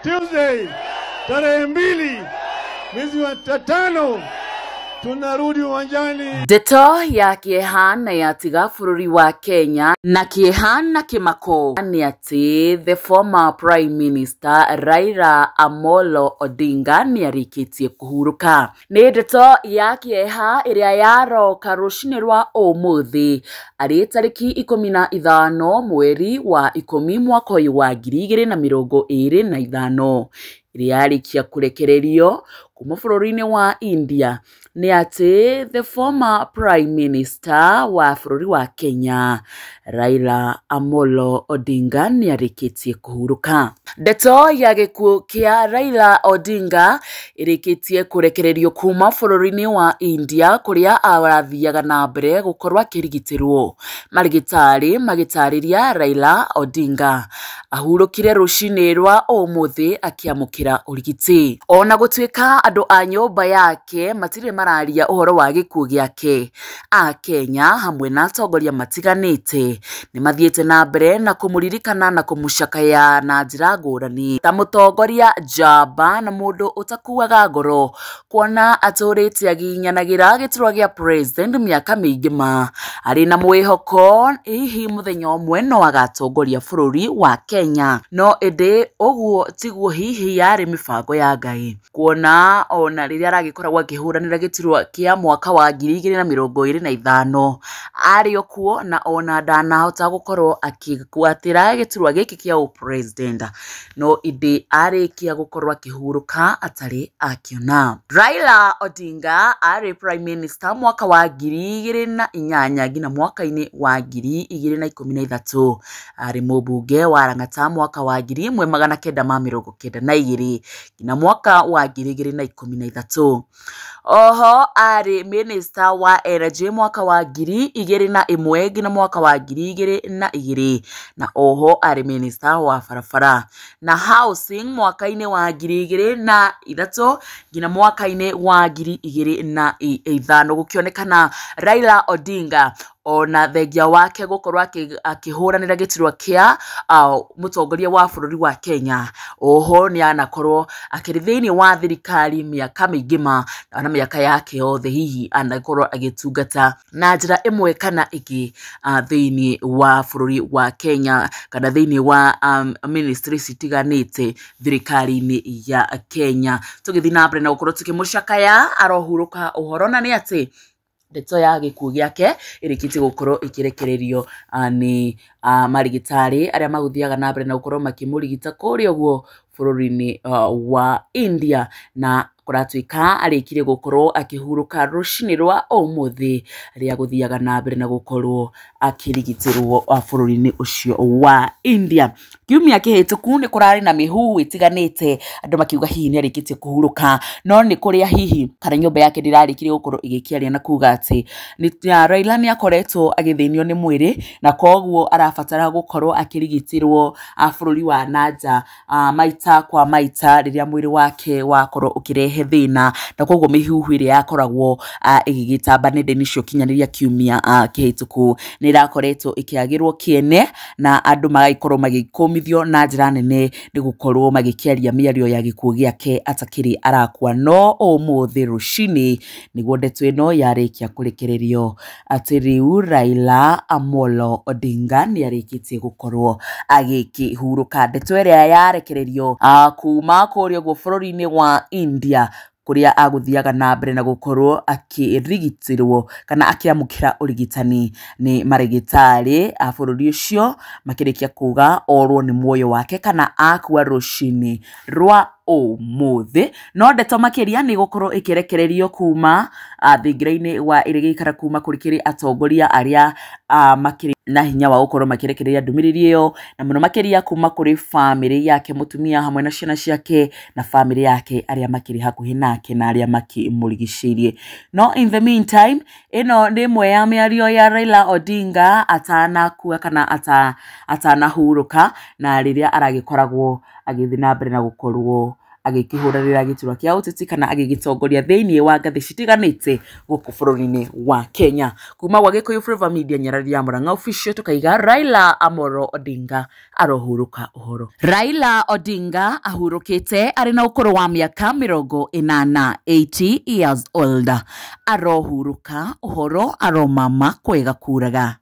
Tuesday tarehe 2 mwezi wa 5 tunarudi uwanjani. Ndeto ya kĩeha na yatiga bũrũri wa Kenya na kĩeha na kĩmako nĩ atĩ the former prime minister Raila Amolo Odinga nĩ arĩkĩtie kũhurũka. Nĩ ndeto ya kĩeha ĩrĩa yaroka rũcinĩ rwa ũmũthĩ arĩ tarĩki 15 mweri wa 10 mwaka ũyũ wa 2025 ĩrĩa yarĩkia kũrekererio kuma bũrũri-inĩ wa India nĩ atĩ the former prime minister wa bũrũri wa Kenya Raila Amolo Odinga nĩ arĩkĩtie kũhurũka. Ndeto ya gĩkuũ kĩa Raila Odinga ĩrĩkĩtie kũrekererio kuma bũrũri-inĩ wa India kũrĩa arathiaga na mbere gũkorwo akĩrigitĩrwo. Marigitari magĩtarĩria Raila Odinga ahurũkire rũcinĩ rwa ũmũthĩ akĩamũkĩra ũrigiti. Ona gũtuĩka andũ a nyũmba yake matirĩ mararia ũhoro wa gĩkuũ gĩake, a Kenya hamwe na atongoria matiganĩte nĩ mathiĩte na mbere na kũmũririkana na kũmũcakaya na njĩra ngũrani ta mũtongoria njamba na mũndũ ũtakuaga ngoro, kuona atũrĩte aginyanagĩra gĩturwa gĩa president mĩaka mĩingĩ ma arĩ na mwĩhoko hihi mũthenya ũmwe no agatongoria bũrũri wa Kenya. No ĩndĩ ũguo tiguo hihi yarĩ mĩbango ya Ngai, kuona ona rĩrĩa aragĩkoragwo akĩhũranĩra gĩturwa kĩa mwaka wa 2025 arĩ o kuo na ona ndanahota gũkorwo akĩgwatĩra gĩturwa gĩkĩ kĩa ũpresident, no ĩndĩ arĩkia gũkorwo akĩhurũka atarĩ akĩona. Raila Odinga arĩ prime minister mwaka wa 2008 nginya mwaka-inĩ wa 2013, arĩ mũmbunge wa Lang'ata mwaka wa 1992 nginya mwaka wa 2013. Oho arĩ minister wa energy mwaka wa 2001 nginya mwaka wa 2002, na oho arĩ minister wa barabara na housing mwaka-inĩ wa 2003 nginya mwaka-inĩ wa 2005. Gũkĩonekana Raila Odinga ona thengia wake gũkorwo akĩhũranĩra gĩturwa kĩa mũtongoria wa bũrũri wa Kenya, oho nĩ anakorwo akĩrĩ thĩinĩ wa thirikari mĩaka mĩingĩ ma na mĩaka yake yothe hihi anakorwo agĩtungata na njĩra ĩmwe kana ĩngĩ thĩinĩ wa bũrũri wa Kenya kana thĩinĩ wa ministry citiganĩte thirikari-inĩ ya Kenya. Tũgĩthiĩ na mbere na gũkorwo tũkĩmũcakaya arohurũka ũhoro na nĩ atĩ ndeto ya gĩkuũ gĩake ĩrĩkĩtie gũkorwo ĩkĩrekererio nĩ marigitari arĩa magũthiaga na mbere na gũkorwo makĩmũrigita kũrĩa ũguo bũrũri-inĩ wa India, na kũratuĩka arĩkirie gũkorwo akĩhurũka rũcinĩ rwa ũmũthĩ rĩrĩa gũthiaga na mbere na gũkorwo akĩrigitĩrwo bũrũri-inĩ ũcio wa India. Kiumia kĩhĩtũku nĩ kũrarĩ na mĩhuhu ĩtiganĩte andũ makiuga hihi nĩ arĩkĩtie kũhurũka, no nĩ kũrĩa hihi kana nyũmba yake ndĩrarĩkirie gũkorwo ĩgĩkĩaria na kuga atĩ Raila nĩ akoretwo agĩthĩnio nĩ mwĩrĩ na koguo arabatara gũkorwo akĩrigitĩrwo bũrũri wa nanja maita kwa maita rĩrĩa mwĩrĩ wake wakorwo ũkĩrehe thĩna, na koguo mĩhuhu ĩrĩa yakoragwo ĩgĩgĩtamba nenda-inĩ cia ũkinyanĩria kiumia kĩhĩtũku nĩ ĩrakoretwo ĩkĩagĩrwo kĩene na andũ magagĩkorwo magĩkũmithio na njĩra nene nĩ gũkorwo magĩkĩaria mĩario ya gĩkuũ gĩake atakĩrĩ arakua. No ũmũthĩ rũcinĩ nĩguo ndeto ĩno yarĩkia kũrekererio atĩ rĩu Raila Amolo Odinga nĩ arĩkĩtie gũkorwo agĩkĩhurũka. Ndeto ĩrĩa yarekererio kuma kũrĩa ũguo bũrũri-inĩ wa India kũrĩa agũthiaga na mbere na gũkorwo akĩrigitĩrwo kana akĩamũkĩra ũrigitani nĩ marigitari a bũrũri ũcio makĩrĩkia kuga orwo nĩ muoyo wake kana akua rũcinĩ rwa ũmũthĩ. No ndeto makĩria nĩ gũkorwo ĩkĩrekererio kuma thingira-inĩ wa ĩrĩgĩikara kuma kũrĩ kĩrĩ atongoria arĩa makĩrĩ na hinya wa gũkorwo makĩrekereria ndũmĩrĩri ĩyo, na mũno makĩria kuma kũrĩ bamĩrĩ yake mũtumia hamwe na ciana ciake na bamĩrĩ yake arĩa makĩrĩ hakuhĩ nake na arĩa makĩmũrigicĩirie. No in the meantime ĩno nĩ ĩmwe ya mĩario ya Raila Odinga atanakua kana atanahurũka na rĩrĩa aragĩkoragwo agĩthiĩ na mbere na gũkorwo agĩkĩhũranĩra gĩturwa kĩa ũteti kana agĩgĩtongoria thĩinĩ wa ngathĩ citiganĩte gũkũ bũrũri-inĩ wa Kenya. Kuma gwa Gĩkũyũ Flavour Media, nyarari ya Murang'a Official, tukaiga Raila Amolo Odinga arohurũka ũhoro. Raila Odinga ahurũkĩte arĩ na ũkũrũ wa mĩaka 80, 80 years old. Arohurũka ũhoro, aromama kwega kuraga.